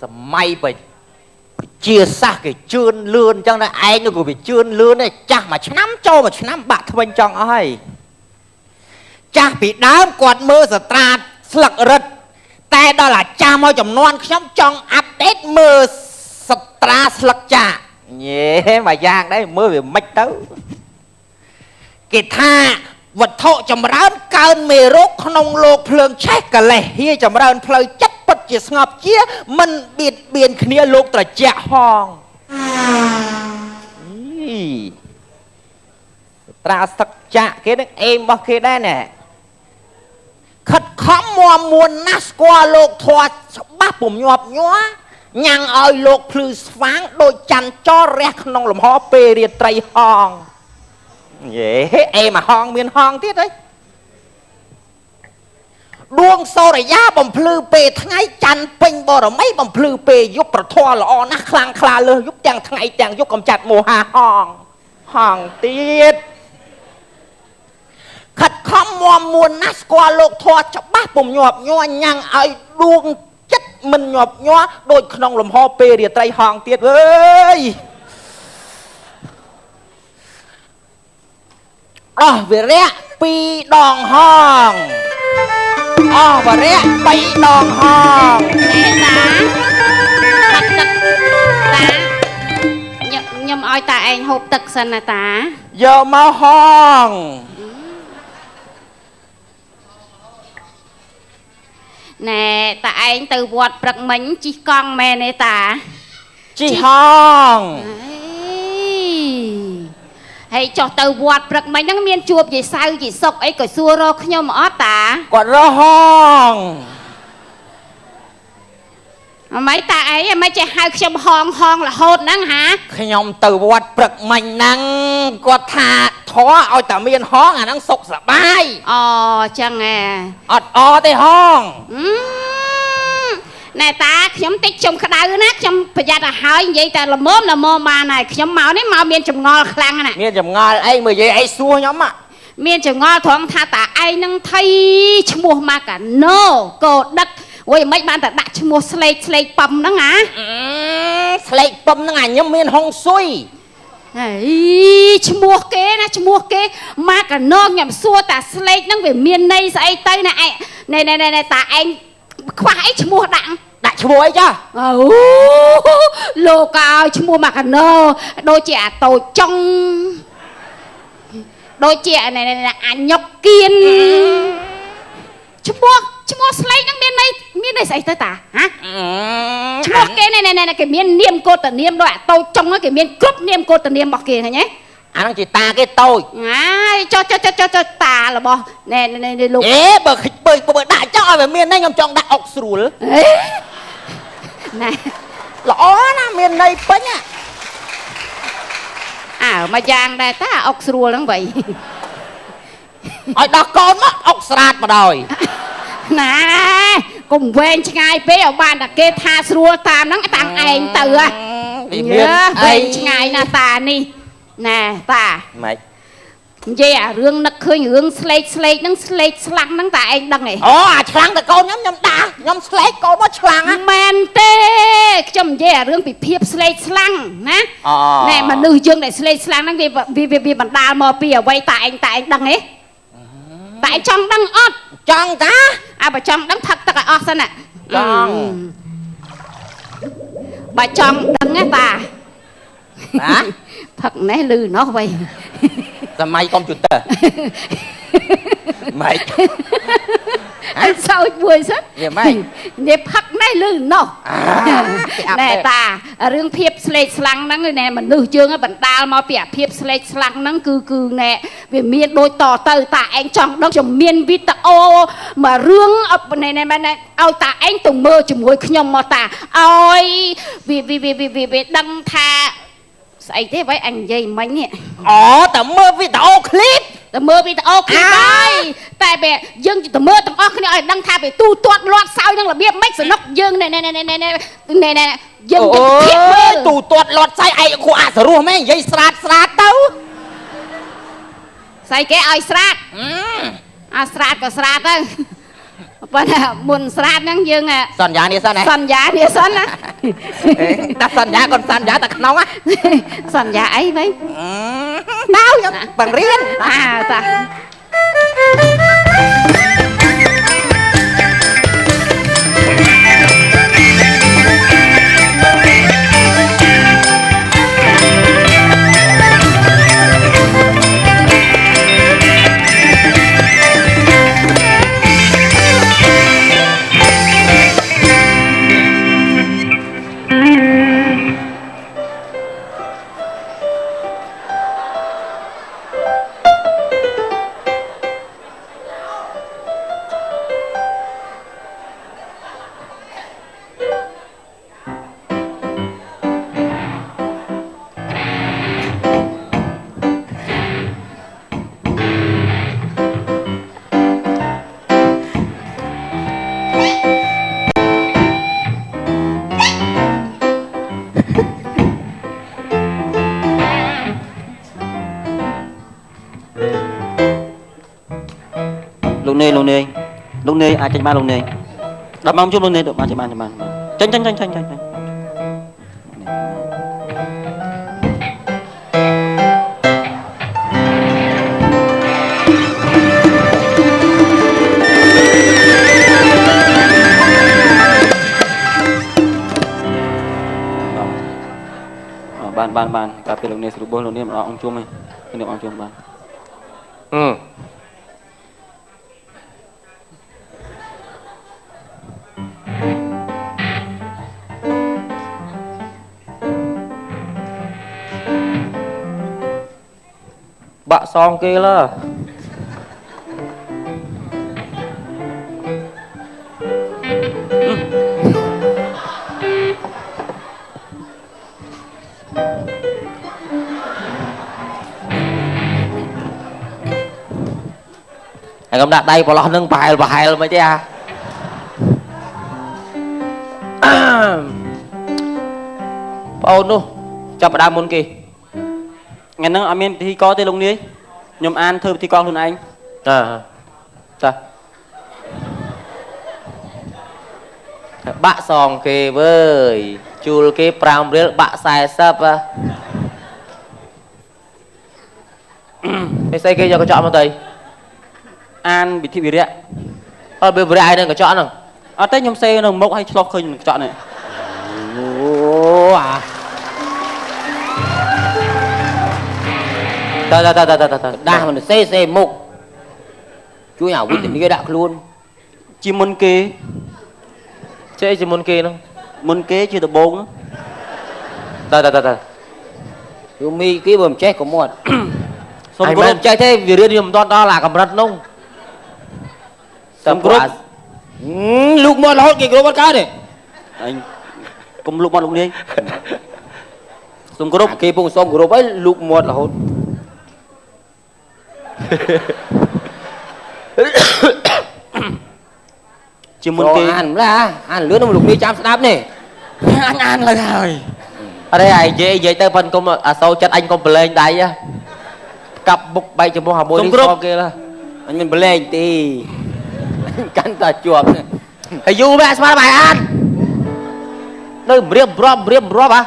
សម័យបជាសាសគេជឿនលឿនអញ្ចឹងណាឯងនោះក៏វាជឿនលឿនដែរចាស់មួយឆ្នាំចូលមួយឆ្នាំបាក់ធ្វេញចង់អស់ហើយចាស់ពីដើមគាត់មើលសត្រាស្លឹករឹតតែដល់អាចាស់មកចំនួនខ្ញុំចង់អាប់ដេតមើលសត្រាស្លឹកចាក់ញ៉េមួយយ៉ាងដែរមើលវាមិនទៅគេថាវត្ថុចម្រើនកើនមេរោគក្នុងលោកភ្លើងឆេះកលេសហៀចម្រើនផ្លូវចិត្តពិតជាស្ងប់ជាមិនបៀតបៀនគ្នាលោកត្រជាក់ហងត្រាស្ទឹកចាក់គេនឹងអេមរបស់គេដែរណែខិតខំមួមួនណាស់ស្គាល់លោកធွာច្បាស់ពុំញាប់ញ័រញ៉ាំងឲ្យលោកភ្លឺស្វាងដូចច័ន្ទចរះក្នុងលំហពេលរាត្រីហងយេអេមកហងមានហងទៀតអីដួងសូរិយាបំភ្លឺពេលថ្ងៃច័ន្ទពេញបរមីបំភ្លឺពេលយប់ប្រធរល្អណាស់ខ្លាំងក្លាលើសយប់ទាំងថ្ងៃទាំងយប់កំចាត់មោហាហងហងទៀតខិតខំមួមួនណាស់ស្គាល់លោកធွာច្បាស់ពុំញាប់ញ័រញ៉ាំងឲ្យដួងចិត្តមិនញាប់ញ័រដូចក្នុងលំហពេលរាត្រីហងទៀតអើយអស់វិរៈពីរដងហងអស់វរៈ3ដងហងណែតាផឹកទឹកតាខ្ញុំឲ្យតាឯងហូបទឹកសិនណាតាយកមកហងណែតាឯងទៅវត្តព្រឹកមិញជិះកង់មែនទេតាជិះហងហើយចុះទៅវត្តព្រឹកមិញហ្នឹងមានជួបយាយសៅយាយសុកអីក៏សួររកខ្ញុំអត់តាគាត់រកហងអមិនតាអីមិនចេះហៅខ្ញុំហងហងរហូតហ្នឹងហាខ្ញុំទៅវត្តព្រឹកមិញហ្នឹងគាត់ថាធေါ်ឲ្យតែមានហងអាហ្នឹងសុខសប្បាយអូចឹងហ៎អត់អទេហងណែតាខ្ញុំតិចខ្ញុំក្តៅណាខ្ញុំប្រយ័ត្នឲ្យហើយនិយាយតែល្មមល្មមបានហើយខ្ញុំមកនេះមកមានចម្ងល់ខ្លាំងណាស់មានចម្ងល់អីមើលនិយាយអីសួរខ្ញុំមានចម្ងល់ត្រង់ថាតាឯងនឹងថៃឈ្មោះម៉ាកាណូកោដឹកអូយមិនបានតែដាក់ឈ្មោះស្លេកស្លេកប៉ុមហ្នឹងហ่าស្លេកប៉ុមហ្នឹងអាខ្ញុំមានហុងស៊ុយហើយឈ្មោះគេណាឈ្មោះគេម៉ាកាណូខ្ញុំសួរតាស្លេកហ្នឹងវាមានន័យស្អីទៅណាឯងណែណែណែតាឯងខ្វះអីឈ្មោះដាក់ដាក់ឈ្មោះអីចាអូលោកឲ្យឈ្មោះម៉ាកាណូដូចជាអាតូចចុងដូចជាអាញុកគៀនឈ្មោះស្លេកហ្នឹងមានន័យស្អីទៅតាហ៎ឈ្មោះគេណែណែគេមាននាមកោតនាមដូចអាតូចចុងគេមានគ្រប់នាមកោតនាមរបស់គេឃើញទេអាហ្នឹងជាតាគេតូចអាយចុះចុះចុះចុះតារបស់ណែណែលោកអេបើបើដាក់ចង់ឲ្យវាមានន័យខ្ញុំចង់ដាក់អុកស្រួលណែល្អណាស់មានន័យពេញអើមួយយ៉ាងដែរតាអុកស្រួលហ្នឹងវ៉ៃឲ្យដោះកូនមកអុកស្រាតមកដោយណែកុំវែងឆ្ងាយពេកឲ្យបានតែគេថាស្រួលតាមហ្នឹងតាមឯងទៅហ៎មានវែងឆ្ងាយណាស់តានេះណែតាម៉េចនិយាយអារឿងនឹកឃើញរឿងស្លេកស្លេកហ្នឹងស្លេកស្លាំងហ្នឹងតាឯងដឹងឯងអូអាឆ្លាំងតែកូនខ្ញុំខ្ញុំដាក់ខ្ញុំស្លេកកូនមកឆ្លាំងមែនទេខ្ញុំនិយាយអារឿងពីភាពស្លេកស្លាំងណាណែមនុស្សយើងដែលស្លេកស្លាំងហ្នឹងវាបណ្ដាលមកពីអ្វីតាឯងដឹងឯងតាឯងចង់ដឹងអត់ចង់តាអើបើចង់ដឹងផឹកទឹកឲ្យអស់សិនណាចង់បើចង់ដឹងណាតាណាផឹកនេះលឺណោះវ៉ៃសម័យកុំព្យូទ័រម៉េចអញសើចមួយសិនវាម៉េចនិយាយផឹកនេះលឺណោះណែតារឿងភាពស្លេកស្លាំងហ្នឹងណែមនុស្សយើងបណ្ដាលមកពីអាភាពស្លេកស្លាំងហ្នឹងគឺណែវាមានដូចតទៅតាឯងចង់ដឹងខ្ញុំមានវីដេអូមួយរឿងណែណែឲ្យតាឯងទៅមើលជាមួយខ្ញុំមកតាឲ្យវាដឹងថាស្អីទេវ៉ៃអញនិយាយមិញនេះអូតែមើលវីដេអូឃ្លីបតែមើលវីដេអូឃ្លីបហើយតែពេលយើងទៅមើលទាំងអស់គ្នាឲ្យដឹងថាពេលទូទាត់លាត់សោយនឹងរបៀបម៉េចសនុកយើងណែណែណែណែណែណែយើងទៅធៀបមើលទូទាត់លាត់សោយឯងគួរអសរោះមែននិយាយស្រាតស្រាតទៅស្អីគេឲ្យស្រាតអាស្រាតក៏ស្រាតទៅ ប៉ុន្តែមុនស្រាតហ្នឹងយើងសន្យានេះសិនណាសន្យានេះសិនណាតែសន្យាគាត់សន្យាតែក្នុងសន្យាអីវិញដៅខ្ញុំបង្រៀនអាតា លោកនាយអាចចេញបានលោកនាយ10ម៉ោងជុំលោកនាយបានចេញបានចេញចេញចេញចេញចេញបានបានកាលពេលលោកនាយស្រួលបោះលោកនាយមិនអត់អង្គជុំទេលោកនាយអង្គជុំបានបាក់សងគេលើហើយកុំដាក់ដៃប្រឡោះនឹងប្រហែលប្រហែលមិនទេអាប្អូននោះចាប់ផ្ដើមមុនគេថ្ងៃហ្នឹងអត់មានពិធីករទេលោកនាយខ្ញុំអានធ្វើពិធីករខ្លួនឯងអើតាបាក់សងគេវើយជួលគេ5រៀលបាក់40ហ៎ឯស្អីគេយកកញ្ចក់មកទៅអានវិធីវិរៈអត់វិរៈឯនឹងកញ្ចក់ហ្នឹងអត់ទេខ្ញុំសេនៅមុខឲ្យឆ្លោះឃើញកញ្ចក់នេះអូអាតើតើតើតើតើដាស់មិនសេសេមុខជួយអាវិធានាដាក់ខ្លួនជាមុនគេចេះជាមុនគេហ្នឹងមុនគេជាដំបូងតើតើតើតើយូមីគេបើមិនចេះក៏មាត់សុំគ្រប់ចេះទេវារៀនវាមិនដល់ដល់អាកម្រិតនោះសុំគ្រប់លូកមាត់រហូតគេគ្រប់អត់កើតទេអញកុំលូកមាត់លោកនាយសុំគ្រប់គេពងសុំគ្រប់ហើយលូកមាត់រហូតជាមុនគេអានម្ល៉េះអានលឿននឹងលោកនាយចាំស្ដាប់នេះអញអានលើហើយអរេអាយនិយាយទៅប៉ិនកុំអាសូរចិត្តអញកុំប្រឡែងដៃកាប់បុកបែកចំពោះអាមួយនេះសគេឡាអញមិនប្រឡែងទេកាន់តែជាប់ហើយយូរមែនស្មានបាយអាននៅរៀបរាប់រៀបរាប់ហ៎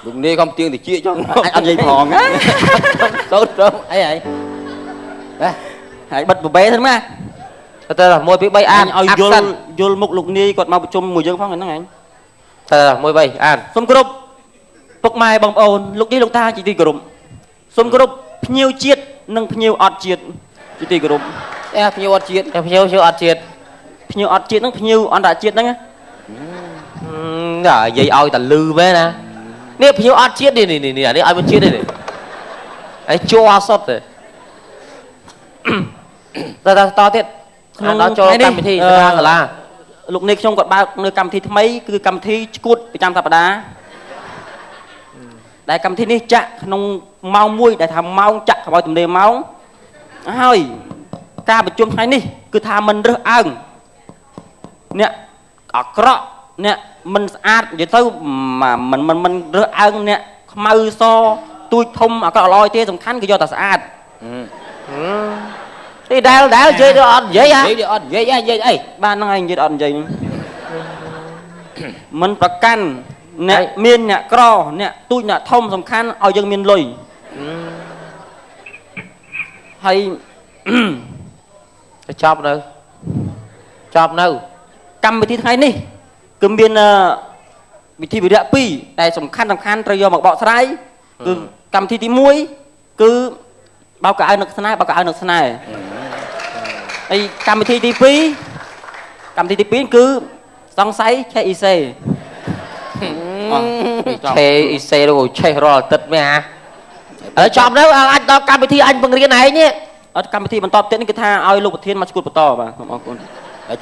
លោកនាយកុំទៀងតិចចង់អញអត់និយាយផងណាសូត្រត្រង់អីហើយហើយបិទបបេហ្នឹងណាទៅ1 2 3អានឲ្យយល់យល់មុខលោកនាយគាត់មកប្រជុំមួយយើងផងហ្នឹងឯងទៅ1 3អានសូមគោរពពុកម៉ែបងប្អូនលោកយាយលោកតាជាទីគោរពសូមគោរពភ្ញៀវជាតិនិងភ្ញៀវអត់ជាតិជាទីគោរពអេភ្ញៀវអត់ជាតិភ្ញៀវអត់ជាតិភ្ញៀវអត់ជាតិហ្នឹងភ្ញៀវអន្តរជាតិហ្នឹងណានិយាយឲ្យតែលឺមែនណានេះភ្ញៀវអត់ជាតិនេះនេះនេះនេះឲ្យមិនជាតិទេហើយជ័រសុទ្ធទេតើតទៀតក្នុងដល់ចូលកម្មវិធីសាលាលោកនេះខ្ញុំគាត់បើកនៅកម្មវិធីថ្មីគឺកម្មវិធីឈួតប្រចាំសប្តាហ៍ដែលកម្មវិធីនេះចាក់ក្នុងម៉ោងមួយដែលថាម៉ោងចាក់ក្រោយទំនេរម៉ោងហើយការប្រជុំថ្ងៃនេះគឺថាមិនរើសអើងអ្នកអាក្រក់អ្នកមិនស្អាតនិយាយទៅមិនមិនមិនរើសអើងអ្នកខ្មៅសទូចធំអាក្រក់ល្អទេសំខាន់គឺយកតែស្អាត ទីដែលដែលនិយាយទៅអត់និយាយហ៎ និយាយអត់និយាយនិយាយអី បាទហ្នឹងហើយនិយាយអត់និយាយហ្នឹងមិនប្រកាន់អ្នកមានអ្នកក្រអ្នកទូចអ្នកធំសំខាន់ឲ្យយើងមានលុយហើយ ចប់នៅចប់នៅ កម្មវិធីថ្ងៃនេះគឺមានវិធីវិរៈ2ដែលសំខាន់សំខាន់ត្រូវយកមកបកស្រាយគឺកម្មវិធីទី1គឺបោកកៅអៅនឹកស្នេហ៍បោកកៅអៅនឹកស្នេហ៍ហើយកម្មវិធីទី2កម្មវិធីទី2គឺសង្ស័យឆេអ៊ីសេ ឆេអ៊ីសេនោះឆេះរាល់អាទិត្យមែនហ่ะឥឡូវចប់ទៅអាចដល់កម្មវិធីអញបង្រៀនឯងនេះ អត់កម្មវិធីបន្តទៀតនេះគឺថាឲ្យលោកប្រធានមកឈួតបន្តបាទសូមអរគុណ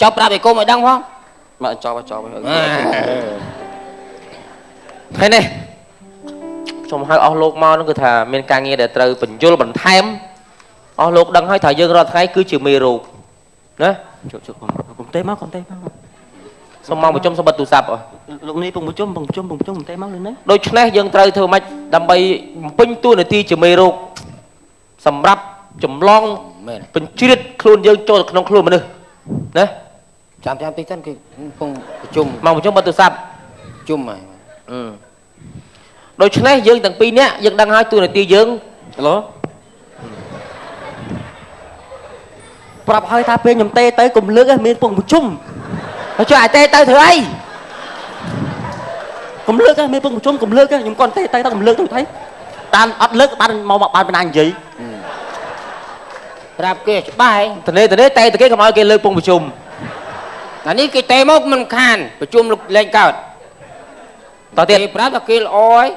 ចប់ប្រាប់ឯគុំឲ្យដឹងផង បាទចប់ចប់ ថ្ងៃនេះខ្ញុំហៅអស់លោកមកនោះគឺថាមានការងារដែលត្រូវបញ្យលបន្ថែមអស់លោកដឹងហើយថាយើងរាល់ថ្ងៃគឺជាមេរោគណា ជប់ជប់កុំទេមកកុំទេមក សូមមកប្រជុំសូមបិទទូរស័ព្ទ លោកនេះពងប្រជុំពងប្រជុំពងប្រជុំទេមកលឿនណា ដូច្នេះយើងត្រូវធ្វើម៉េចដើម្បីបំពេញតួនាទីជាមេរោគសម្រាប់ចម្លងបញ្ជ្រាបខ្លួនយើងចូលទៅក្នុងខ្លួនមនុស្សណា ចាំចាំតិចសិនគេពងប្រជុំ មកប្រជុំបិទទូរស័ព្ទ ជុំហើយ ដូច្នេះយើងទាំងពីរនាក់យើងដឹងហើយតួនាទីយើង ឡូប្រាប់ហើយថាពេលខ្ញុំទេទៅកុំលើកមានពងប្រជុំ ហើយជួយឲ្យទេទៅធ្វើអី កុំលើកមានពងប្រជុំកុំលើកខ្ញុំគាត់ទេទៅតែកុំលើកទៅថៃតាមអត់លើកបានមកបានបណ្ដានិយាយ ប្រាប់គេច្បាស់ តនេះតនេះតែគេកុំឲ្យគេលើកពងប្រជុំ អានេះគេទេមកមិនខានប្រជុំលែងកើត តទៀត គេប្រាប់ថាគេល្អហើយ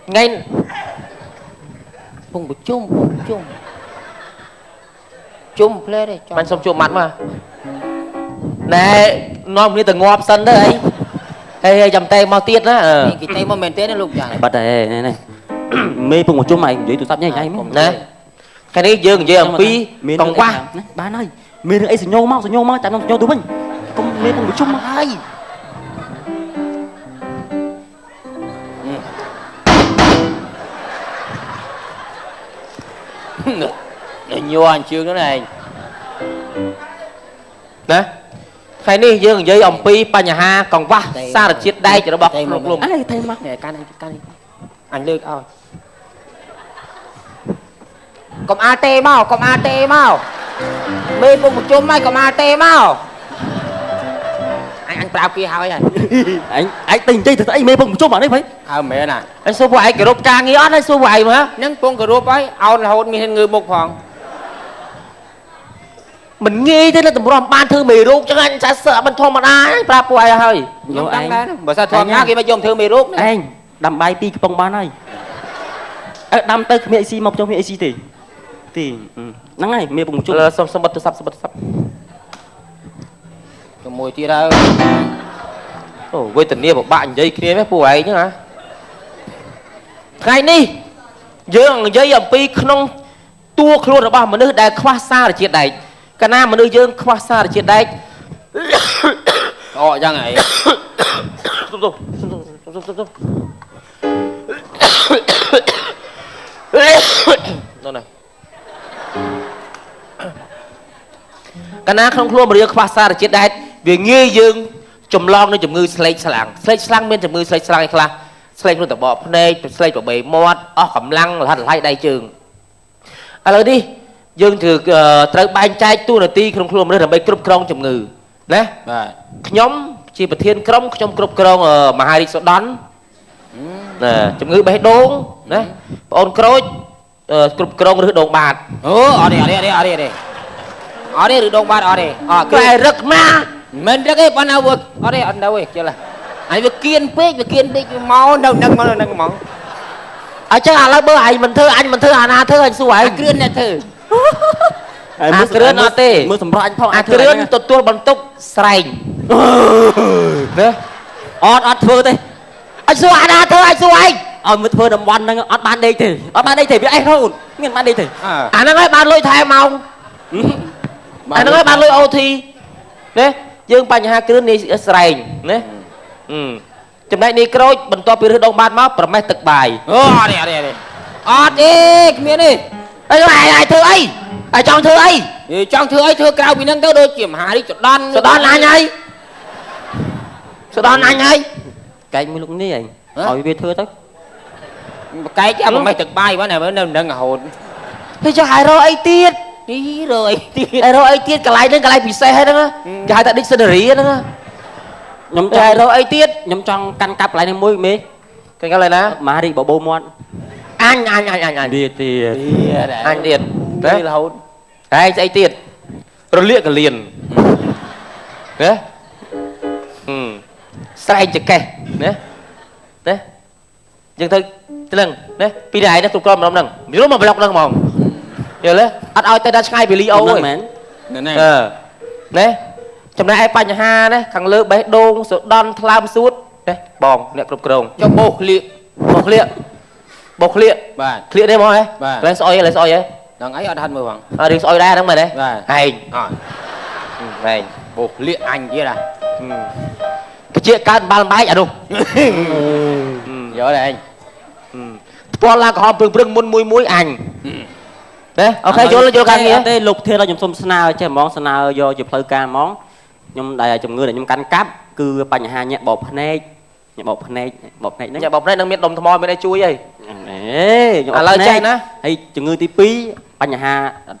ថ្ងៃ ពងប្រជុំពងប្រជុំជុំផ្លែទេ បាញ់សុំជួបម៉ាត់មកណែនាំគ្នាទៅងាប់សិនទៅអីហេហេចាំទេមកទៀតណា គេទេមកមែនទេណាលោកចា បាត់ហើយនេះមេពងប្រជុំឯងនិយាយទូរស័ព្ទញ៉ៃញ៉ៃមែន ណាថ្ងៃនេះយើងនិយាយអំពីកង្វះ បានហើយមានរឿងអីសញ្ញោមកសញ្ញោមកចាំខ្ញុំសញ្ញោទៅវិញកុំមេពងប្រជុំមកហើយ ញ័រអញ្ជើញនោះឯង ណាថ្ងៃនេះយើងនិយាយអំពីបញ្ហាកង្វះសារជាតិដែករបស់ក្នុងខ្លួន អេទេមក កាន់កាន់អញលើកឲ្យកុំអាលទេមកកុំអាលទេមកមេពុកប្រជុំហើយកុំអាលទេមកអញអញប្រាប់គេហើយ អញឯងទៅនិយាយទៅអីមេពុកប្រជុំអានេះភ័យ អើមែនណា អញសួរពួកឯងគោរពការងារអត់ហើយសួរពួកឯងមក នឹងពងគោរពហើយអោនរហូតមានងើមុខផង មិនងាយទេណាតម្រាំបានធ្វើមេរោគចឹងអញចាស់សើមិនធម្មតាប្រាប់ពួកឯងហើយ ខ្ញុំដឹងដែរបើសិនធម្មតាគេមកយកធ្វើមេរោគ ឯងដាំបាយពីរកំប៉ុងបានហើយអើដាំទៅគ្មានអីស៊ីមកចុះមានអីស៊ីទេទេហ្នឹងហើយមេពងជុំ សុំសុំបិទទូរស័ព្ទសុំបិទទូរស័ព្ទ ជាមួយទៀតហើយ អូវេទនាពិបាកនិយាយគ្នាមែនពួកឯងហ្នឹងហ៎ថ្ងៃនេះយើងនិយាយអំពីក្នុងតួខ្លួនរបស់មនុស្សដែលខ្វះសារជាតិដែកកាលណាមនុស្សយើងខ្វះសារជាតិដែក អកចឹងហី សុំសុំសុំសុំសុំនោះណាកាលណាក្នុងខ្លួនមនុស្សខ្វះសារជាតិដែកវាងាយយើងចម្លងនៅជំងឺស្លេកស្លាំងស្លេកស្លាំងមានជំងឺស្លេកស្លាំងឯខ្លះស្លេកក្នុងតបកភ្នែកស្លេកបបេមាត់អស់កម្លាំងលហិតលហៃដៃជើងឥឡូវនេះយើងត្រូវបែងចែកតួនាទីក្នុងខ្លួនមនុស្សដើម្បីគ្រប់គ្រងជំងឺណា បាទ ខ្ញុំជាប្រធានក្រុមខ្ញុំគ្រប់គ្រងមហារាជសុដន់ណាជំងឺបេះដូងណាប្អូនក្រូចគ្រប់គ្រងឬដងបាត អូអត់ទេអត់ទេអត់ទេអត់ទេអត់ទេឬដងបាតអត់ទេអត់ គេរឹកណា មិនរឹកទេប៉ុន្តែវាអត់ទេអត់នៅទេជិលហើយវាគៀនពេកវាគៀនពេកវាមកនៅនឹងមកនឹងមក អញ្ចឹងឥឡូវបើឯងមិនធ្វើអញមិនធ្វើអាណាធ្វើអញសួរឯង គ្រឿនអ្នកធ្វើ អាគ្រឿនអត់ទេ មើលសម្រស់អញផង អាគ្រឿនទទួលបន្ទុកស្រែងណា អត់អត់ធ្វើទេ អញសួរអាណាធ្វើអញសួរឯង ឲ្យមើលធ្វើតំបន់ហ្នឹងអត់បានដេកទេអត់បានដេកទេវាអេះរហូតមានបានដេកទេ អាហ្នឹងហើយបានលុយថែម៉ោងអាហ្នឹងហើយបានលុយ OT ណាយើងបញ្ហាគ្រឿននេះស្រែងណាចំណែកនេះក្រូចបន្ទាប់ពីរើសដងបាតមកប្រមេះទឹកបាយ អូអត់ទេអត់ទេអត់ទេគ្មានទេ អីឯងធ្វើអីឯងចង់ធ្វើអីចង់ធ្វើអីធ្វើក្រៅពីហ្នឹងទៅដូចជាមហារាជសដន់សដន់អញហើយសដន់អញហើយកែកមួយលោកនេះឯងឲ្យវាធ្វើទៅកែកអាមិនទឹកបាយបងនៅនឹងរហូតទៅចុះឲ្យរកអីទៀតនេះរកអីទៀតឲ្យរកអីទៀតកន្លែងហ្នឹងកន្លែងពិសេសហ្នឹងគេហៅថា dictionary ហ្នឹងខ្ញុំចង់រកអីទៀតខ្ញុំចង់កាន់កាប់កន្លែងនេះមួយមេកាន់កាប់កន្លែងណាមហារាជបបោមាត់អញអញអញអញអញទៀតទៀតអញទៀតទៅរហូតហើយស្អីទៀតរលាកកលៀនណាស្រែកចកេះណាណាយើងទៅនឹងណាពីរឯងណាគ្រប់គ្រងម្ដុំហ្នឹងយល់មកប្លុកហ្នឹងហ្មងយល់ទេអត់ឲ្យទៅដល់ឆ្ងាយពីលីអូទេមែនណាណាចំណែកឯបញ្ហាណាខាងលើបេះដូងសូដន់ថ្លើមសួតណាបងអ្នកគ្រប់គ្រងចុះបោសក្លៀកបោសក្លៀកបោសក្លៀកបាទក្លៀកទេហ្មងហ៎កន្លែងស្អុយកន្លែងស្អុយហ៎ដល់អីអត់ហាត់មើលផងអត់រឿងស្អុយដែរហ្នឹងមែនទេឯងអត់ឯងបោសក្លៀកអញទៀតហ่ะតិចកើតបាល់បែកអានោះយល់ទេឯងថ្ពាល់ឡើងក្រហមព្រឹងមុនមួយមួយអញណាអូខេយល់យល់ការងារទេលោកធានខ្ញុំសុំស្នើចេះហ្មងស្នើយកជាផ្លូវការហ្មងខ្ញុំដែលជំងឺដែលខ្ញុំកាន់កាប់គឺបញ្ហាញាក់បោកភ្នែកញាក់បោកភ្នែកបោកភ្នែកហ្នឹងញាក់បោកភ្នែកនឹងមានដុំថ្មមានអីជួយអីឥឡូវចេះណាហើយជំងឺទី2បញ្ហា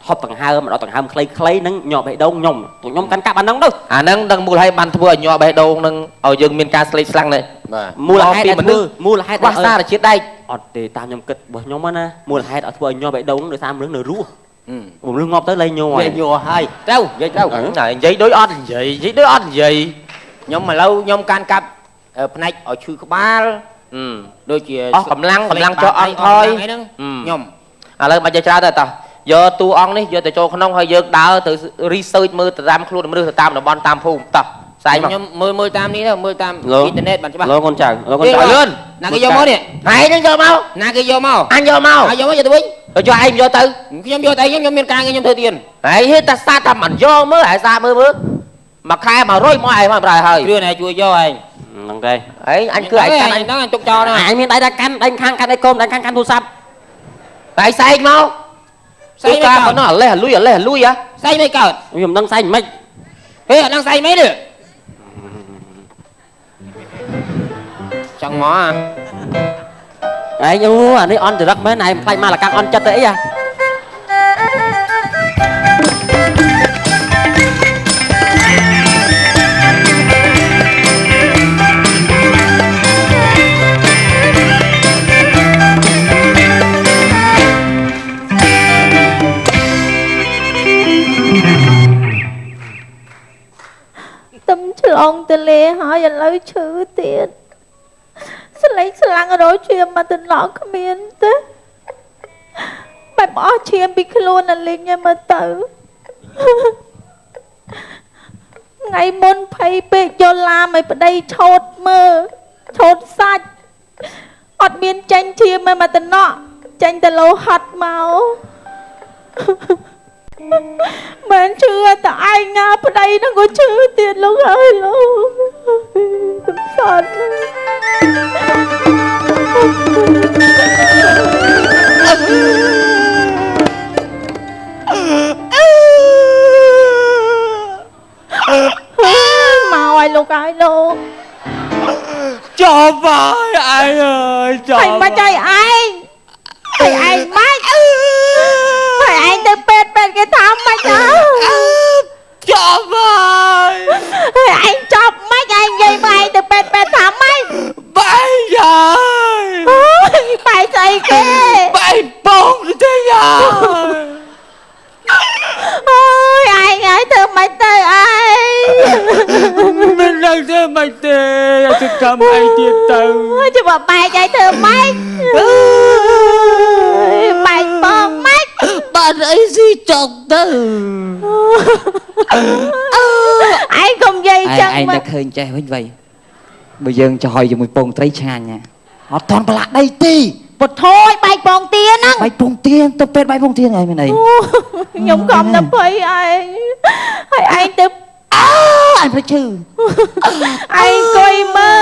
ហប់ដង្ហើមដល់ដង្ហើមខ្លីៗនឹងញាក់បេះដូងខ្ញុំកាន់កាប់អាហ្នឹងទៅអាហ្នឹងដឹងមូលហេតុបានធ្វើឲ្យញាក់បេះដូងនឹងឲ្យយើងមានការស្លេកស្លាំងនេះបាទមូលហេតុពីមនុស្សមូលហេតុខ្វះសារជាតិដែកអត់ទេតាមខ្ញុំគិតរបស់ខ្ញុំណាមូលហេតុឲ្យធ្វើឲ្យញាក់បេះដូងដោយសារមនុស្សនៅរស់មនុស្សងាប់ទៅលែងញ័រលែងញ័រហើយទៅនិយាយទៅនិយាយដូចអត់និយាយនិយាយដូចអត់និយាយខ្ញុំឥឡូវខ្ញុំកាន់កាប់ផ្នែកឲ្យឈឺក្បាលដូចជាអស់កម្លាំងកម្លាំងចុះអន់ថយហ្នឹងខ្ញុំឥឡូវមិនចេះច្រើនទេតោះយកតួអង្គនេះយកទៅចូលក្នុងហើយយើងដើរទៅ research មើលទៅតាមខ្លួនមនុស្សទៅតាមតំបន់តាមភូមិតោះផ្សាយមកខ្ញុំមើលតាមនេះទៅមើលតាមអ៊ីនធឺណិតបានច្បាស់លោកកូនចៅលោកកូនចៅលឿនណាគេយកមកនេះហើយនឹងយកមកណាគេយកមកអញយកមកហើយយកមកយកទៅវិញទៅចុះឯងយកទៅខ្ញុំយកតែខ្ញុំមានការងារខ្ញុំធ្វើទៀតហើយហេតាសាថាមិនយកមើលហើយសាមើលមើលមួយខែ100មកឯងមកប្រើហើយគ្រឿនឯងជួយយកឯងហ្នឹងទេឯងអញគឺឯងកាន់អញហ្នឹងអញទុកចោលណាអញមានដៃតែកាន់ដៃខាងកាន់ដៃកុំដៃខាងកាន់ទូរស័ព្ទដៃសែកមកសែកការប៉ុណ្ណោះអាលេះអាលុយអាលេះអាលុយហ៎សែកមិនកើតខ្ញុំមិនដឹងសែកមិនហេអត់ដឹងសែកមិនទេចង់មកឯងអូអានេះអន់ចរិតមែនឯងខ្លាចមកលកាំងអន់ចិត្តទៅអីហ៎ ទឹមឆ្លងទលេហើយឥឡូវឈឺទៀតស្លេកស្លាំងរោឈាមមកតំណក់គ្មានទេបែបអស់ឈាមពីខ្លួនអាលីងឯមើលទៅថ្ងៃមុនភ័យពេកយកឡាមឲ្យប្តីឆោតមើលឆោតសាច់អត់មានចេញឈាមឯមកតំណក់ចេញតែលោហិតមកមិនជឿតែឯងណាប្តីនឹងក៏ជឿទៀតលោកអើយលោកកំសត់មកឲ្យលោកអើយលោកចប់ហើយឯងអើយចប់ហើយមិនឲ្យឯងហើយឯងមិនហើយឯងទៅពេទ្យពេទ្យគេថាមិនអើចប់ហើយហើយឯងចប់មិនឯងនិយាយមកឯងទៅពេទ្យពេទ្យថាមិនបែកហើយបែកស្អីគេបែកបងទេយ៉ាអូយឯងហើយធ្វើមិនទៅឯងមិនដឹងធ្វើមិនទេទៅកម្មអីទៀតទៅចាំបែកឯងធ្វើមិនបែកបងមិនបានអីស៊ីចុកទៅឯងកុំនិយាយចឹងឯងតែឃើញចេះវិញវៃបើយើងចោយជាមួយពងត្រីឆ្ងាញ់អត់តន់ប្រឡាក់ដីទេពធយបែកពងទាហ្នឹងបែកពងទាទៅពេទ្យបែកពងទាហ្នឹងឯងមានអីខ្ញុំខំតែភ័យឯងហើយឯងទៅអើឯងភ្លេចឈឺឯងអង្គុយមើ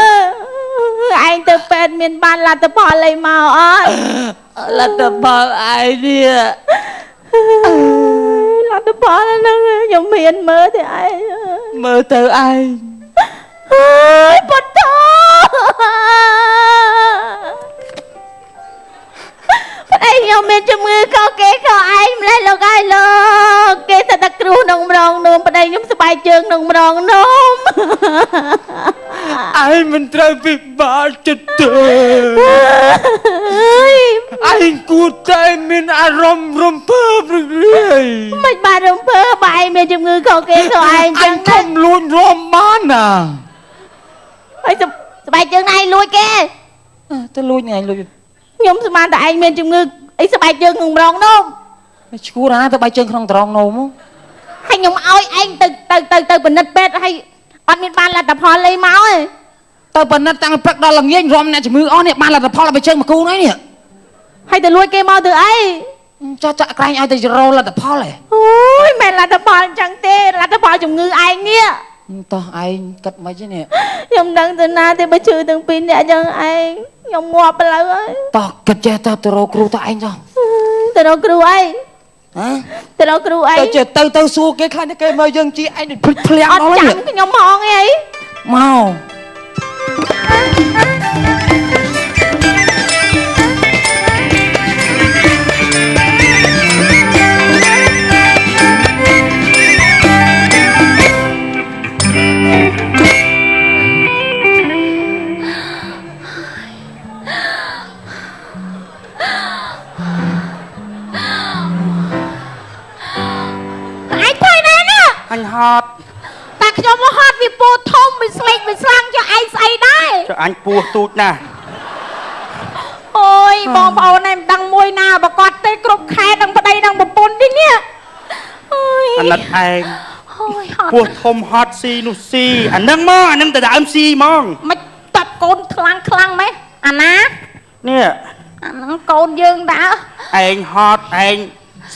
លឯងទៅពេទ្យមានបានលទ្ធផលអីមកអត់លទ្ធផលឯងនេះ លទ្ធផលហ្នឹងខ្ញុំមានមើលទេឯងមើលទៅឯងអើយពុទ្ធប្តីខ្ញុំមានជំងឺខុសគេខុសឯងម្លេះលោកឯងលោកគេតែតែគ្រោះក្នុងម្ដងនោមប្តីខ្ញុំស្បែកជើងក្នុងម្ដងនោមឯងមិនត្រូវពិបាកចិត្តទេឯងគួរតែមានអារម្មណ៍រំភើបរីករាយមិនបានរំភើបបើឯងមានជំងឺខុសគេខុសឯងចឹងឯងខំលួចរំបានណាហើយស្បែកជើងឯងលួចគេទៅលួចឯងលួចខ្ញុំស្មានតែឯងមានជំងឺអីស្បែកជើងក្នុងម្ដងនោមឈួរណាទៅបែកជើងក្នុងត្រង់នោមហើយខ្ញុំឲ្យឯងទៅទៅទៅទៅពិនិត្យពេទ្យហើយអត់មានបានលទ្ធផលលេមកទេទៅពិនិត្យតាំងព្រឹកដល់ល្ងាចរំអ្នកជំងឺអស់នេះបានលទ្ធផលឲ្យជើងមកគូនេះនេះហើយទៅលួចគេមកទៅអីចាស់ចាក់ក្រែងឲ្យទៅរលទ្ធផលហ៎អូយមិនលទ្ធផលអញ្ចឹងទេលទ្ធផលជំងឺឯងនេះតោះឯងគិតមិនទេនេះខ្ញុំដឹងទៅណាទេបើឈឺទាំងពីរអ្នកអញ្ចឹងឯងខ្ញុំងាប់ឥឡូវហើយតោះគិតចេះទៅទៅរកគ្រូតោះឯងចុះទៅរកគ្រូអីហ៎ទៅរកគ្រូអីទៅចេះទៅទៅសួរគេខ្លះគេមកយើងជីឯងដូចភ្លៀងដល់អត់ចាំខ្ញុំហងអីមកអញហត់តែខ្ញុំមកហត់វាពោធំវាស្លេកវាស្លាំងចុះឯងស្អីដែរចុះអញពោះទូចណាស់អូយបងប្អូនឯងមិនដឹងមួយណាប្រកាសទេគ្រប់ខែនឹងប្តីនឹងប្រពន្ធនេះនេះអូយអាណិតឯងអូយហត់ពោះធំហត់ស៊ីនោះស៊ីអានឹងមកអានឹងទៅដើមស៊ីហ្មងមិនតាប់កូនខ្លាំងខ្លាំងម៉េះអាណានេះអានឹងកូនយើងដើឯងហត់ឯង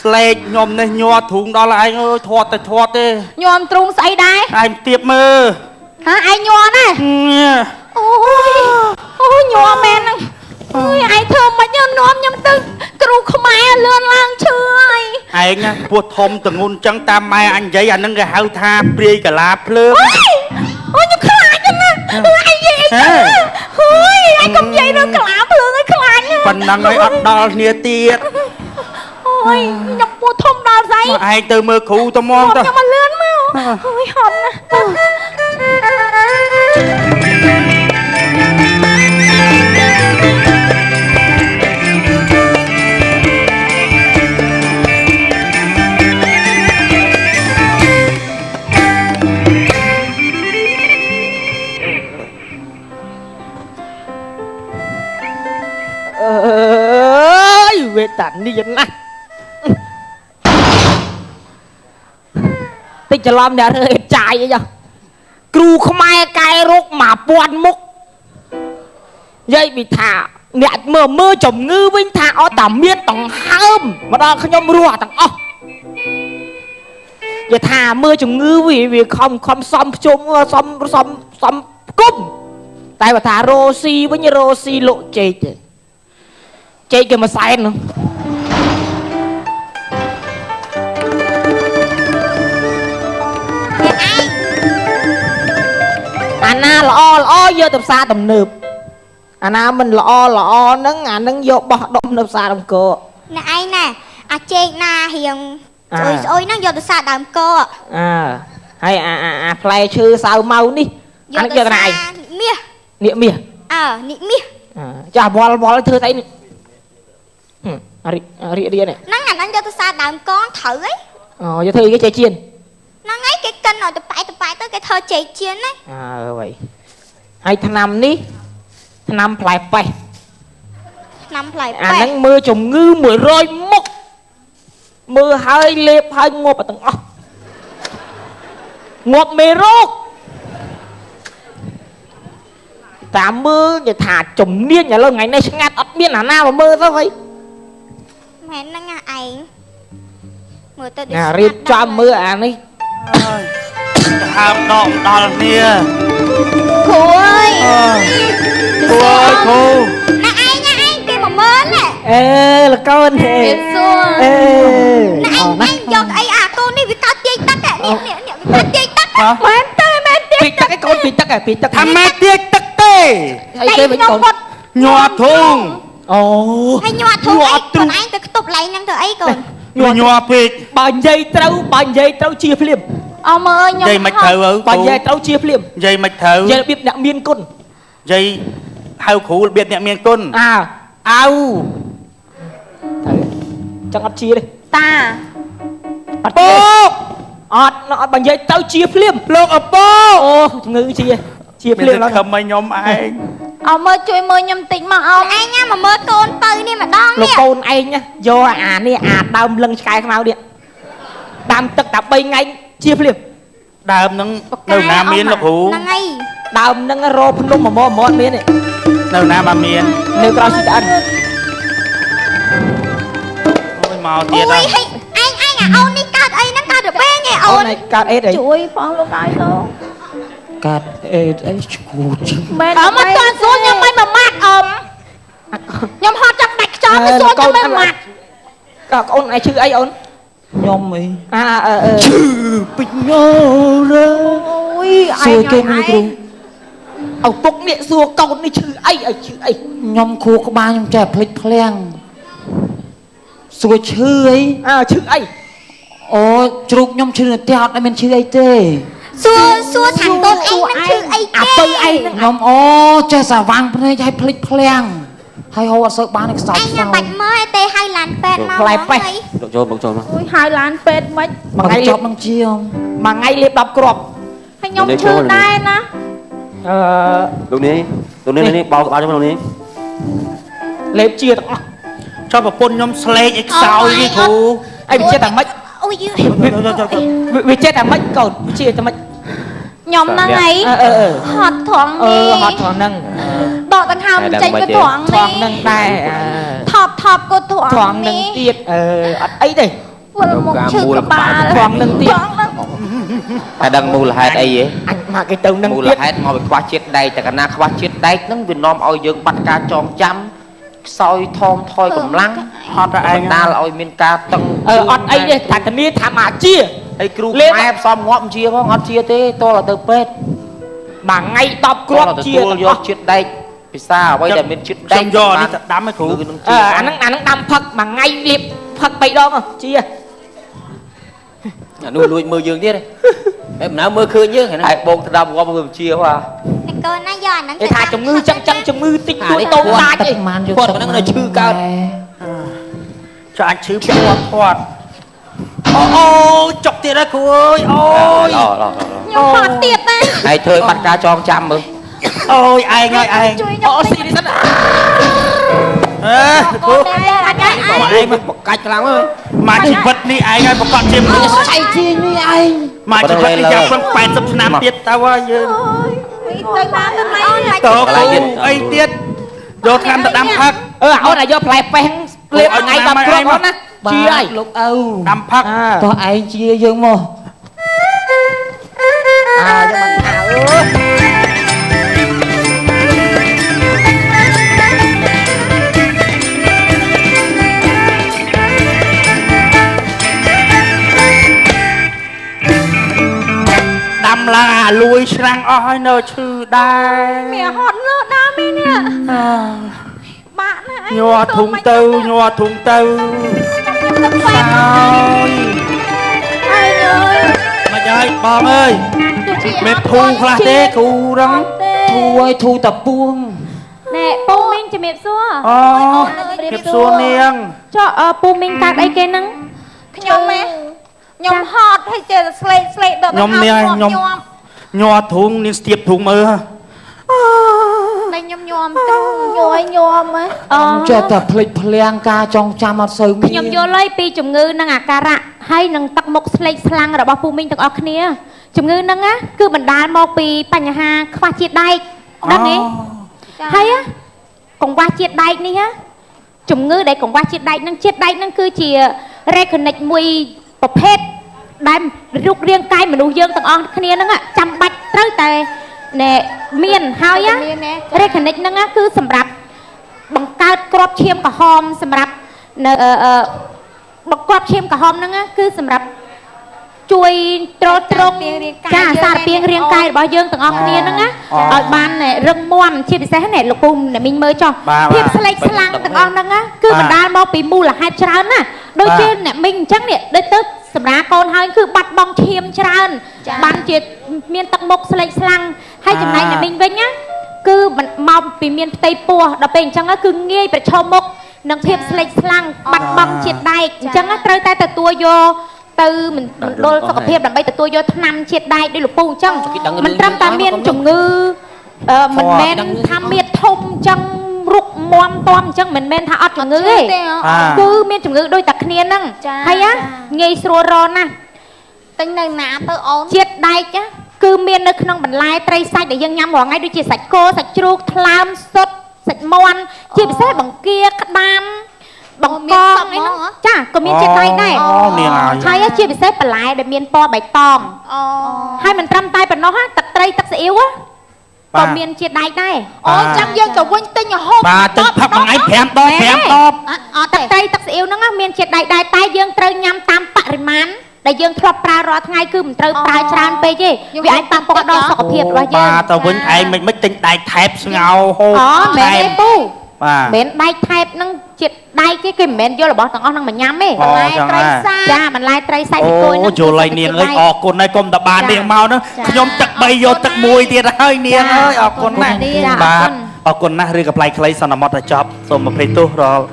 ស្លេកខ្ញុំនេះញ័រទ្រូងដល់ឯងអើយធាត់តែធាត់ទេញ័រទ្រូងស្អីដែរឯងទៀបមើលហ่าឯងញ័រណាអូយអូយញ័រមែនហ្នឹងអូយឯងធ្វើមិននាំខ្ញុំទៅគ្រូខ្មែរលឿនឡើងឈឺហើយឯងណាពោះធំតងុនចឹងតាមម៉ែអញនិយាយអានឹងគេហៅថាព្រាយកលាភ្លើងអូយខ្ញុំខ្លាចណាស់ឯងនិយាយអីចឹងអូយឯងកុំនិយាយរឿងកលាភ្លើងឲ្យខ្លាចប៉ុណ្ណឹងឲ្យអត់ដល់គ្នាទៀតអូយខ្ញុំពោះធំដល់ស្អីមកឯងទៅមើលគ្រូទៅហ្មងទៅខ្ញុំមកលឿនមកអូយហត់ណាស់ អើយវេតានេះណាស់តិចច្រឡំអ្នករើចាយអីចុះគ្រូខ្មែរកែរោគ1000មុខនិយាយពីថាអ្នកមើលមើលជំងឺវិញថាអត់តែមានដង្ហើមមកដល់ខ្ញុំរស់ទាំងអស់និយាយថាមើលជំងឺវាខំខំសំភ្ជុំសំសំសំគុំតែបើថារ៉ូស៊ីវិញរ៉ូស៊ីលក់ចេកទេចេកគេមួយសែននោះអាណាល្អល្អយកទៅផ្សារទំនើបអាណាមិនល្អល្អហ្នឹងអាហ្នឹងយកបោះដុំនៅផ្សារដើមកអ្នកឯងណែអាចេកណារៀងស្អុយស្អុយហ្នឹងយកទៅផ្សារដើមកអើហើយអាអាផ្លែឈើសៅម៉ៅនេះអានេះយកទៅណាឯងមាសនេះមាសអើនេះមាសចាស់វល់វល់ធ្វើស្អីនេះរីករាយនេះហ្នឹងអាហ្នឹងយកទៅផ្សារដើមកត្រូវហីអូយកធ្វើអីគេចេកចៀនហ្នឹងហើយគេកិនឲ្យតប៉ែតប៉ែទៅគេធ្វើចេកចៀនណាអើវ៉ៃហើយថ្នាំនេះថ្នាំផ្លែប៉េះថ្នាំផ្លែប៉េះអាហ្នឹងមើលជំងឺ100មុខមើលហើយលេបហើយងាប់ទាំងអស់ងាប់មេរោគតាមមើលនិយាយថាជំនាញឥឡូវថ្ងៃនេះឆ្ងាត់អត់មានអាណាមកមើលទៅហីមែនហ្នឹងឯងមើលទៅដូចណារៀបចំមើលអានេះហើមដកដល់គ្នាគ្រូអើយគ្រូអើយគ្រូណាឯងណាឯងគេមកមើលណា អេលកូន ហេសួរអេណា ពីទឹក ថាម៉ែទាចទឹកទេ អីគេវិញកូន ញ័រធុង អូ ហើយញ័រធុងអីខ្លួនឯងទៅខ្ទប់ឡែងហ្នឹងទៅអីកូន ញ័រពេក បើនិយាយត្រូវបើនិយាយត្រូវជាភ្លាម អមអើយខ្ញុំ និយាយមិនត្រូវអើ បើនិយាយត្រូវជាភ្លាម និយាយមិនត្រូវ និយាយរបៀបអ្នកមានគុណ និយាយហៅគ្រូរបៀបអ្នកមានគុណ អើអៅត្រូវចឹងអត់ជាទេ តា អត់ទេអត់អត់បើនិយាយទៅជាភ្លាម លោកអព អូជំងឺជាជាភ្លាម ឡើងខំឲ្យខ្ញុំឯង អមមើលជួយមើលខ្ញុំតិចមកអម ឯងណាមកមើលកូនបើនេះម្ដង លោកកូនឯងយកអានេះអាដើមលឹងឆ្កែខ្មៅនេះដើមទឹកតែ3ថ្ងៃជាភ្លាម ដើមហ្នឹងនៅណាមានលោកគ្រូ ហ្នឹងហើយ ដើមហ្នឹងរកភ្នំមមមអត់មានទេ នៅណាមកមាន នៅក្រៅស៊ីត្អិន អូយមកទៀត ហើយឯងឯងអាអូននេះកើតអីហ្នឹងកើតរបេងឯអូន កើតអេតអី ជួយផងលោកឲ្យលោក កើតអេតអីឈួត មែន អមអត់ទាន់សួរខ្ញុំមិនមួយម៉ាត់អមខ្ញុំហត់ចង់ដាច់ខ្យល់ទៅសួរខ្ញុំមិនម៉ាត់ កូនឯងឈឺអីអូន ខ្ញុំអី អាអឺ ឈឺពេញញរ អូយ សួរគេមួយគ្រូ ឪពុកនេះសួរកូននេះឈឺអីឲ្យឈឺអី ខ្ញុំខួរក្បាលខ្ញុំចេះភ្លេចភ្លាំងសួរឈឺអី អើឈឺអី អូជ្រូកខ្ញុំឈឺនៅផ្ទះអត់មានឈឺអីទេ សួរសួរថាកូនឯងនឹងឈឺអីគេ អាពៅឯងនឹង ខ្ញុំអូចេះសាវាំងភ្នែកឲ្យភ្លេចភ្លាំងហើយហូរអត់សូវបានខ្សោយ ឯងញ៉ាំបាច់មើលទេហៅឡានពេទ្យមក ផ្លែប៉េះ លោកចូលលោកចូលមក អូយហៅឡានពេទ្យមិន មួយថ្ងៃ ចប់នឹងជា មួយថ្ងៃលេប10គ្រាប់ ហើយខ្ញុំឈឺដែរណា អឺលោកនេះលោកនេះនេះបោកក្បាលខ្ញុំលោកនេះ លេបជាទាំងអស់ ចុះប្រពន្ធខ្ញុំស្លេកអីខ្សោយនេះគ្រូ អីវាចេះតែម៉េច អូយ វាចេះតែម៉េចកូនវាចេះតែម៉េច ខ្ញុំហ្នឹងឯងហត់ត្រង់នេះ ហត់ត្រង់ហ្នឹង ដកដង្ហើមចេញក៏ត្រង់នេះ ត្រង់ហ្នឹងដែរ ថប់ថប់ក៏ត្រង់ ត្រង់ហ្នឹងទៀតអឺអត់អីទេ វិលមុខឈឺក្បាល ត្រង់ហ្នឹងទៀត តែដឹងមូលហេតុអីហ៎ អញមកគេទៅនឹង មូលហេតុមកពីខ្វះជាតិដែកតែកាលណាខ្វះជាតិដែកហ្នឹងវានាំឲ្យយើងបាត់ការចងចាំខ្សោយថមថយកម្លាំង ហត់តែឯង ដាលឲ្យមានការតឹង អឺអត់អីទេថាធានាថាមកជា ហើយគ្រូខ្មែរផ្សំងាប់ជាផងអត់ជាទេតលទៅពេទ្យ មួយថ្ងៃ10គ្រាប់ជា យកជាតិដែកពិសាអ្វីដែលមានជាតិដែក ខ្ញុំយកនេះទៅដាំឲ្យគ្រូ អាហ្នឹងអាហ្នឹងដាំផឹកមួយថ្ងៃលាបផឹក3ដងជា អានោះលួចមើលយើងទៀតហេមិនណាមើលឃើញយើង ហើយបោកទៅដាំងាប់មើលជាហ៎ កូនណាយកអាហ្នឹង គេថាជំងឺចឹងចឹងជំងឺតិចតួចតូចតាចអី គាត់ហ្នឹងនៅឈឺកើត ចាអាចឈឺពាក់គាត់ធាត់អូអូចុកទៀតហើយគ្រូអើយអូយ ខ្ញុំហត់ទៀតណា ហើយធ្វើបាត់ការចងចាំមើល អូយឯងហើយឯង អូស៊ីនេះសិន អើគ្រូ ឯងមកបកាច់ខ្លាំងហើយ មកជីវិតនេះឯងហើយប្រកាសជាមនុស្ស ឆៃជានេះឯង មកជីវិតនេះយ៉ាងប្រឹង80ឆ្នាំទៀតទៅហើយយើង ទៅបានទៅណា តគ្រូអីទៀតយកឆ្នាំទៅដាំផឹក អឺអូនឲ្យយកផ្លែប៉េះលេបថ្ងៃ10គ្រាប់អូនណាជាហើយ លោកឪ ដាំផឹក តោះឯងជាយើងមក អើយកមកថាអើ ដាំឡើងអាលួយឆ្រាំងអស់ហើយនៅឈឺដែរ មានហត់លើដើមនេះបាក់ណាស់ ញ័រធុងទៅញ័រធុងទៅ ខ្ញុំទៅពេទ្យ ហើយអើយមកហើយបងអើយមានធូខ្លះទេគ្រូរង ធូអើយធូតាពួង ណែពូមីងជំរាបសួរ អូជំរាបសួរនាង ចុះពូមីងកើតអីគេហ្នឹងខ្ញុំហ៎ខ្ញុំហត់ហើយចេះស្លេកស្លេកដល់ ខ្ញុំនេះខ្ញុំញ័រធុងនាងស្ទាបធុងមើល តែខ្ញុំញោមទៅញយញោមហ៎ អូចេះតែភ្លេចភ្លាំងការចងចាំអត់សូវមាន ខ្ញុំយល់ហើយពីជំងឺនិងអាការៈហើយនឹងទឹកមុខស្លេកស្លាំងរបស់ពូមីងទាំងអស់គ្នាជំងឺហ្នឹងណាគឺបណ្ដាលមកពីបញ្ហាខ្វះជាតិដែកដឹងទេហើយកង្វះជាតិដែកនេះណាជំងឺដែលកង្វះជាតិដែកហ្នឹងជាតិដែកហ្នឹងគឺជា reconnect មួយប្រភេទដែលរូបរាងកាយមនុស្សយើងទាំងអស់គ្នាហ្នឹងចាំបាច់ត្រូវតែណែមានហើយ reconnect ហ្នឹងគឺសម្រាប់បង្កើតគ្រាប់ឈាមក្រហមសម្រាប់នៅបង្គ្រាប់ឈាមក្រហមហ្នឹងគឺសម្រាប់ ជួយទ្រទ្រង់ចាសារពាង្គរាងកាយរបស់យើងទាំងអស់គ្នាហ្នឹងណាឲ្យបានរឹងមាំជាពិសេសនេះលោកពូអ្នកមីងមើលចុះភាពស្លេកស្លាំងទាំងអស់ហ្នឹងណាគឺបណ្ដាលមកពីមូលហេតុច្រើនណាដូចជាអ្នកមីងអញ្ចឹងនេះដូចទៅសម្រាប់កូនហើយគឺបាត់បង់ឈាមច្រើនបានជាមានទឹកមុខស្លេកស្លាំងហើយចំណែកអ្នកមីងវិញណាគឺមកពីមានផ្ទៃពោះដល់ពេលអញ្ចឹងគឺងាយប្រឈមមុខនឹងភាពស្លេកស្លាំងបាត់បង់ជាតិដែកអញ្ចឹងត្រូវតែទទួលយកទៅមណ្ឌលសុខភាពដើម្បីទទួលយកថ្នាំជាតិដែកដោយលោកពូអញ្ចឹងមិនត្រឹមតែមានជំងឺមិនមែនថាមៀតធំអញ្ចឹងរុកមមតំអញ្ចឹងមិនមែនថាអត់ជំងឺទេគឺមានជំងឺដូចតែគ្នាហ្នឹងហើយងាយស្រួលរណាស់ទិញនៅណាទៅអូនជាតិដែកគឺមាននៅក្នុងបន្លែត្រីសាច់ដែលយើងញ៉ាំរាល់ថ្ងៃដូចជាសាច់គោសាច់ជ្រូកថ្លើមសុទ្ធសាច់មាន់ជាពិសេសបង្គាក្តាមបង្កងអីហ្នឹងចាក៏មានជាតិដែកដែរហើយជាពិសេសបន្លែដែលមានពណ៌បៃតងហើយមិនត្រឹមតែប៉ុណ្ណោះទឹកត្រីទឹកស៊ីអ៊ីវក៏មានជាតិដែកដែរអូចាំយើងទៅវិញទិញហូបបាទទិញផឹកមួយថ្ងៃ5ដប5ដបអត់ទឹកត្រីទឹកស៊ីអ៊ីវហ្នឹងមានជាតិដែកដែរតែយើងត្រូវញ៉ាំតាមបរិមាណដែលយើងធ្លាប់ប្រើរាល់ថ្ងៃគឺមិនត្រូវប្រើច្រើនពេកទេវាអាចប៉ះពាល់ដល់សុខភាពរបស់យើងបាទទៅវិញឯងមិនទិញដែកថែបស្ងោហូបអូមែនទេពូមិនមែនដែកថែបហ្នឹងជាតិដែកទេគេមិនមែនយករបស់ទាំងអស់ហ្នឹងមកញ៉ាំទេបន្លែត្រីសាច់ចាបន្លែត្រីសាច់ពីគយហ្នឹងយល់ហើយនាងអើយអរគុណហើយកុំតបាននាងមកហ្នឹងខ្ញុំទឹក3យកទឹក1ទៀតហើយនាងអើយអរគុណណាស់បាទអរគុណណាស់ឬក៏ប្លែកខ្លីសន្មតតែចប់សូមអភ័យទោសរាល់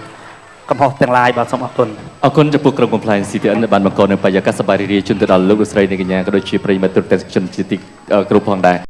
កំហុសទាំងឡាយបាទសូមអរគុណអរគុណចំពោះក្រុមកំប្លែង CTN ដែលបានបង្កនៅបរិយាកាសសប្បាយរីករាយជូនទៅដល់លោកលោកស្រីនិងកញ្ញាក៏ដូចជាប្រិយមិត្តទូរទស្សនិកជនជាទីគោរពផងដែរ